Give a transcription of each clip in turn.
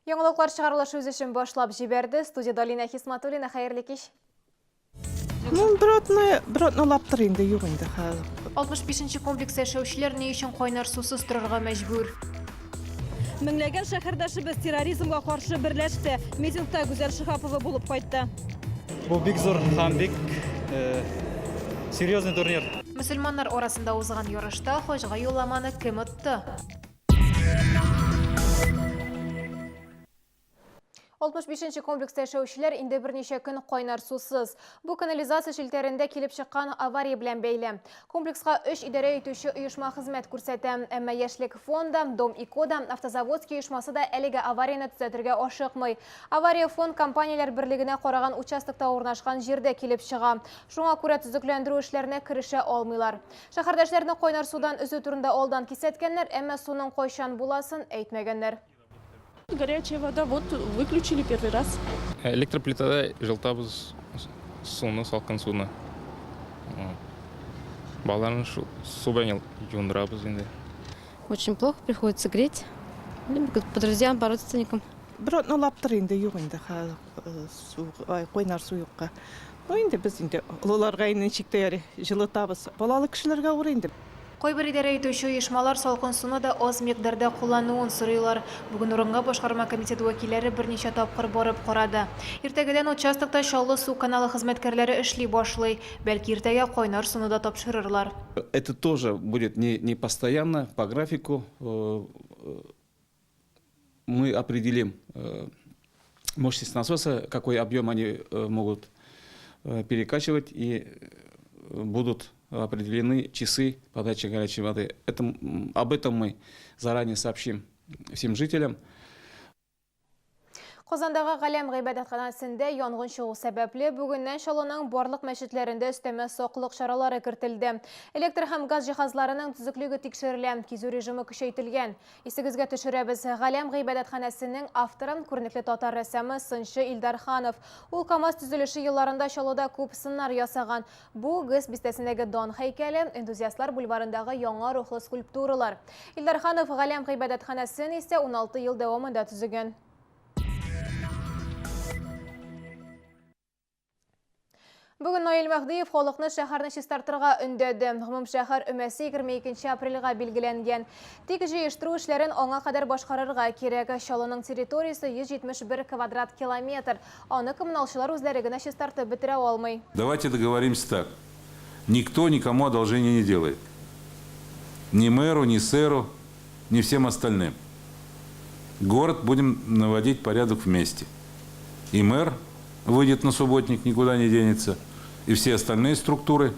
Яңалыклар чыгарылышы үз эшен башлап җибәрде. Студиядә Алинә Хисматуллина. Хәерле кич. Ну, бер атна, бер атналаптыр инде, юк инде хәзер. 65 нче комплекста яшәүчеләр ни өчен кайнар сусыз торырга мәҗбүр? Меңләгән шәһәрдәшебез терроризмга каршы берләште. Митингта Гүзәл Шиһапова булып кайтты. Бу бик зур һәм бик э, серьезный турнир. Мөселманнар арасында узган ярышта хаҗга юлламаны кем отты? 65 нче комплекста яшәүчеләр инде берничә көн кайнар сусыз. Бу канализация челтәрендә килеп чыккан авария белән бәйле. Комплекска өч идарә итүче оешма хезмәт күрсәтә. Әмма Яшьлек фонды, Дом ИКО да, Автозаводский оешмасы да әлеге аварияне төзәтергә ашыкмый. Авария фонд компанияләр берлегенә караган участокта урнашкан җирдә килеп чыга. Шуңа күрә төзекләндерү эшләренә керешә алмыйлар. Шәһәрдәшләрне кайнар судан өзү турында алдан кисәткәннәр, әмма суның кайчан буласын әйтмәгәннәр. Горячая вода, вот выключили первый раз. Электроплитада җылытабыз суны, салкын суны. Балаларны су белән юындырабыз инде. Очень плохо, приходится греть. Либо по друзьям, по родственникам. Бер атналаптыр инде юк инде хәзер су, кайнар су юкка. Ну инде без инде олыларга инде ничек тә ярый җылытабыз. Балалы кешеләргә авыр инде. Кайбер идарә итүче оешмалар салкын суны да аз микъдарда куллануын сорыйлар. Бүген урынга башкарма комитет вәкилләре берничә тапкыр барып карады. Иртәгәдән участокта Чаллы су каналы хезмәткәрләре эшли башлый. Бәлки иртәгә кайнар суны да тапшырырлар. Это тоже будет не не постоянно, по графику. Мы определим мощность насоса, какой объем они могут перекачивать, и будут определены часы подачи горячей воды. Это, об этом мы заранее сообщим всем жителям. Казандагы Галәм гыйбадәтханәсендә янгын чыгу сәбәпле, бүгеннән Чаллының барлык мәчетләрендә өстәмә саклык чаралары кертелде. Электр һәм газ җиһазларының төзеклеге тикшерелә, кизү режимы көчәйтелгән. Исегезгә төшерәбез, Галәм гыйбадәтханәсенең авторы, күренекле татар рәссамы, сынчы Илдар Ханов. Ул КАМАЗ төзелеше елларында Чаллыда күп сыннар ясаган. Бу, ГЭС бистәсендәге Дан һәйкәле, Энтузиастлар бульварындагы яңа рухлы скульптуралар. Илдар Ханов Галәм гыйбадәтханәсен исә 16 ел дәвамында төзегән. Бүген Наил Мәһдиев халыкны шәһәрне чистартырга өндәде. Гомумшәһәр өмәсе 22 апрельгә билгеләнгән. Тик җыештыру эшләрен аңа кадәр башкарырга кирәк. Чаллының территориясе 171 квадрат километр. Аны коммуналчылар үзләре генә чистартып бетерә алмый. Давайте договоримся так. Никто никому одолжение не делает. Ни мэру, ни сэру, ни всем остальным. Город будем наводить порядок вместе. И мэр выйдет на субботник, никуда не денется, и все остальные структуры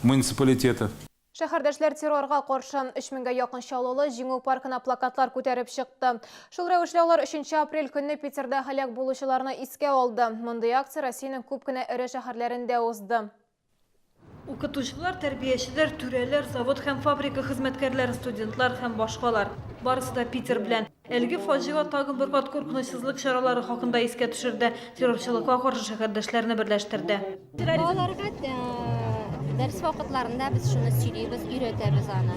муниципалитета. Шәһәрдәшләр террорга каршы. 3 меңгә якын чаллылы Җиңү паркына плакатлар күтәреп чыкты. Шул рәвешле алар 3 апрель көнне Питерда һәлак булучыларны искә алды. Мондый акция Россиянең күп кенә эре шәһәрләрендә узды. Укытучылар, тәрбиячеләр, түрәләр, завод һәм фабрика хезмәткәрләре, студентлар һәм башкалар. Барысы да Питер белән. Әлеге фаҗига тагын бер кат куркынычсызлык чаралары хакында искә төшерде, террорчылыкка каршы шәһәрдәшләрне берләштерде. Балаларга дәрес вакытларында без шуны сөйлибез, өйрәтәбез аны.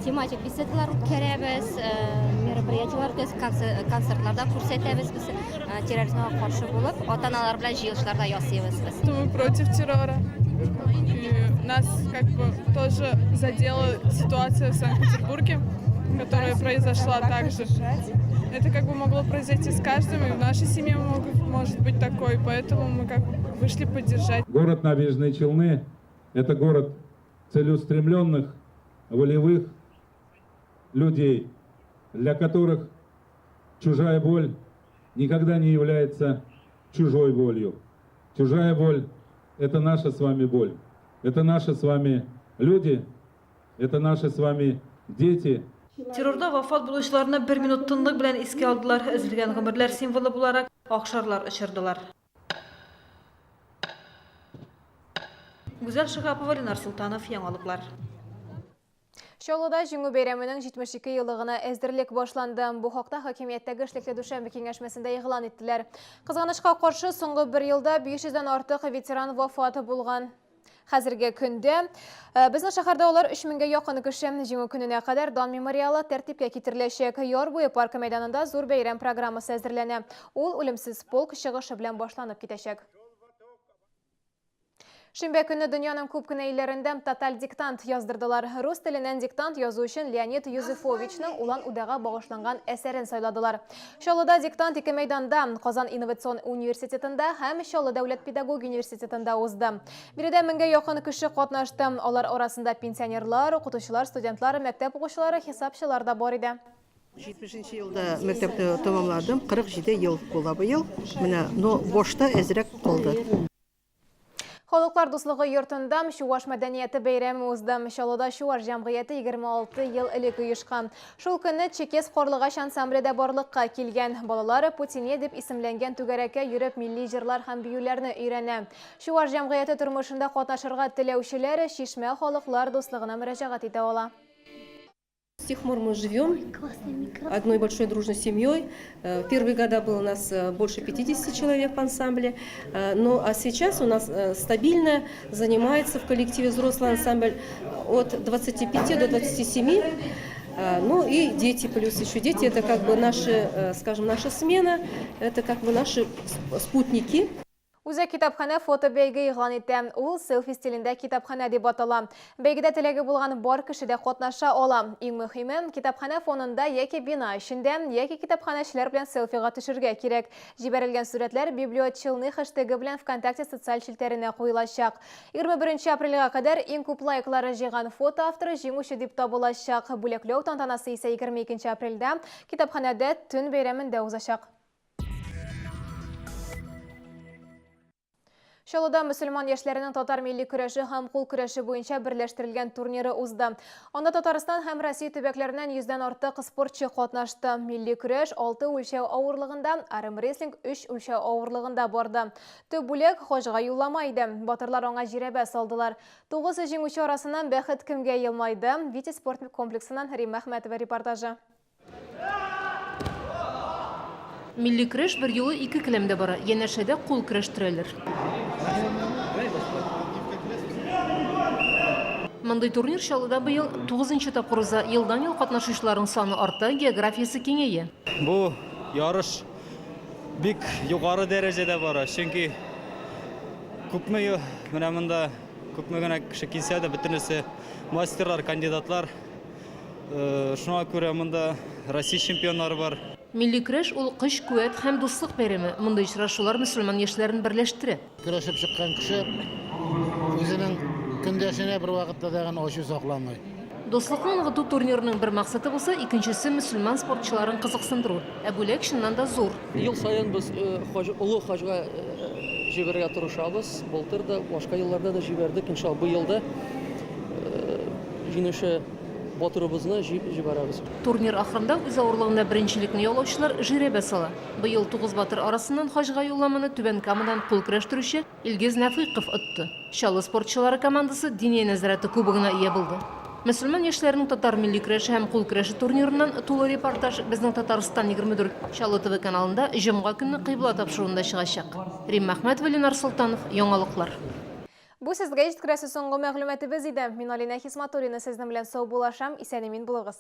Тематик беседалар үткәрәбез, мероприятиеләр үткәрәбез, концертларда күрсәтәбез без терроризмга каршы булып, ата-аналар белән җыелышлар да ясыйбыз без. Мы против террора. И нас как бы тоже задела ситуация в Санкт-Петербурге, которая произошла также. Это как бы могло произойти с каждым, и в нашей семье может быть такой, поэтому мы как бы вышли поддержать. Город Набережные Челны – это город целеустремленных, волевых людей, для которых чужая боль никогда не является чужой болью. Чужая боль – это наша с вами боль. Это наши с вами люди, это наши с вами дети. Террорда вафат булучыларны бер минут тынлык белән искә алдылар, өзелгән гомерләр символы буларак, ак шарлар очырдылар. Гүзәл Шиһапова, Ленар Солтанов, Яңалыклар. Чаллыда Җиңү бәйрәменең 72 еллыгына әзерлек башланды. Бу хакта хакимияттәге эшлекле дүшәмбе киңәшмәсендә игълан иттеләр. Кызганычка каршы, соңгы бер елда 500 дән артык ветеран вафат булган. Хәзерге көндә безнең шәһәрдә алар 3 меңгә якын кеше. Җиңү көненә кадәр Дан мемориалы тәртипкә китереләчәк. Яр буе паркы мәйданында зур бәйрәм программасы әзерләнә. Ул Үлемсез полк чыгышы белән башланып китәчәк. Шимбә көнне дөньяның күп кенә илләрендә тоталь диктант яздырдылар. Рус теленнән диктант язу өчен Леонид Юзефовичның Улан-Удэга багышланган әсәрен сайладылар. Чаллыда диктант ике мәйданда, Казан инновацион университетында һәм Чаллы дәүләт педагогия университетында узды. Биредә меңгә якын кеше катнашты. Алар арасында пенсионерлар, укытучылар, студентлар, мәктәп укучылары, хисапчылар да бар иде. 70 нче елда мәктәпне тәмамладым, 47 ел була быел. Менә, но башта әзрәк калды. Халыклар дуслыгы йортында чуваш мәдәнияте бәйрәме узды. Чаллыда чуваш җәмгыяте 26 ел элек оешкан. Шул көнне Чекес карлыгач ансамбле дә барлыкка килгән. Балалар Путине дип исемләнгән түгәрәккә йөреп милли җырлар һәм биюләрне өйрәнә. Чуваш җәмгыяте тормышында катнашырга теләүчеләр Чишмә халыклар дуслыгына мөрәҗәгать итә ала. С тех пор мы живем одной большой дружной семьей. Э, в первые года было у нас э, больше 50 человек в ансамбле. Э, ну а сейчас у нас стабильно занимается в коллективе взрослый ансамбль от 25 до 27. Ну и дети плюс еще дети, это как бы наши, скажем, наша смена, это как бы наши спутники. Үзәк китапханә фотобәйге игълан итә. Ул селфи стилендә китапханә дип атала. Бәйгедә теләге булган бар кеше дә катнаша ала. Иң мөһиме, китапханә фонында яки бина эчендә, яки китапханәчеләр белән селфига төшергә кирәк. Җибәрелгән сурәтләр Библиочелны хэштегы белән ВКонтакте социаль челтәренә куелачак. 21 апрельгә кадәр иң күп лайклар җыйган фото авторы җиңүче дип табылачак. Бүләкләү тантанасы исә 22 апрельдә китапханәдә төн бәйрәмендә узачак. Чаллыда мөселман яшьләренең татар милли көрәше һәм кул көрәше буенча берләштерелгән турниры узды. Анда Татарстан һәм Россия төбәкләреннән йөздән артык спортчы катнашты. Милли көрәш 6 үлчәү авырлыгында, армрестлинг 3 үлчәү авырлыгында барды. Төп бүләк хаҗга юллама иде. Батырлар аңа жирәбә салдылар. 9 җиңүче арасыннан бәхет кемгә елмайды? Витязь спорт комплексыннан Римма Әхмәтова репортажы. Милли көрәш берьюлы ике келәмдә бара, янәшәдә кул көрәштерәләр. Мондый турнир Чаллыда быел тугызынчы тапкыр уза. Елдан-ел катнашучыларның саны арта, географиясе киңәя. Бу ярыш бик югары дәрәҗәдә бара, чөнки күпме менә монда күпме генә кеше килсә дә, бөтенесе мастерлар, кандидатлар. Шуңа күрә монда Россия чемпионнары бар. Милли көрәш ул көч, куәт һәм дуслык бәйрәме. Мондый очрашулар мөселман яшьләрен берләштерә. Көрәшеп чыккан кеше үзенең көндәшенә бервакытта тагын ачу сакламый. Дуслыкны ныгыту турнирының бер максаты булса, икенчесе, мөселман спортчыларын кызыксындыру. Ә бүләк чыннан да зур. Ел саен без олы хаҗга җибәрергә тырышабыз. Былтыр да, башка елларда да җибәрдек. Иншалла, быел да җиңүче батырыбызны җибәрәбез. Турнир ахырында үз авырлыгында беренчелекне яулаучылар жирәбә сала. Быел тугыз батыр арасыннан хаҗга юлламаны Түбән Камадан кул көрәштерүче Илгиз Нәфыйков отты. Чаллы спортчылары командасы Диния нәзарәте кубогына ия булды. Мөселман яшьләренең татар милли көрәше һәм кул көрәше турнирыннан тулы репортаж Безнең Татарстан 24 Чаллы ТВ каналында җомга көнне Кыйбла тапшыруында чыгачак. Римма Әхмәтова, Ленар Солтанов, Яңалыклар. Бу сезгә җиткерәсе соңгы мәгълүматыбыз иде. Мин Алинә Хисматуллина сезнең белән саубуллашам, исән-имин булыгыз.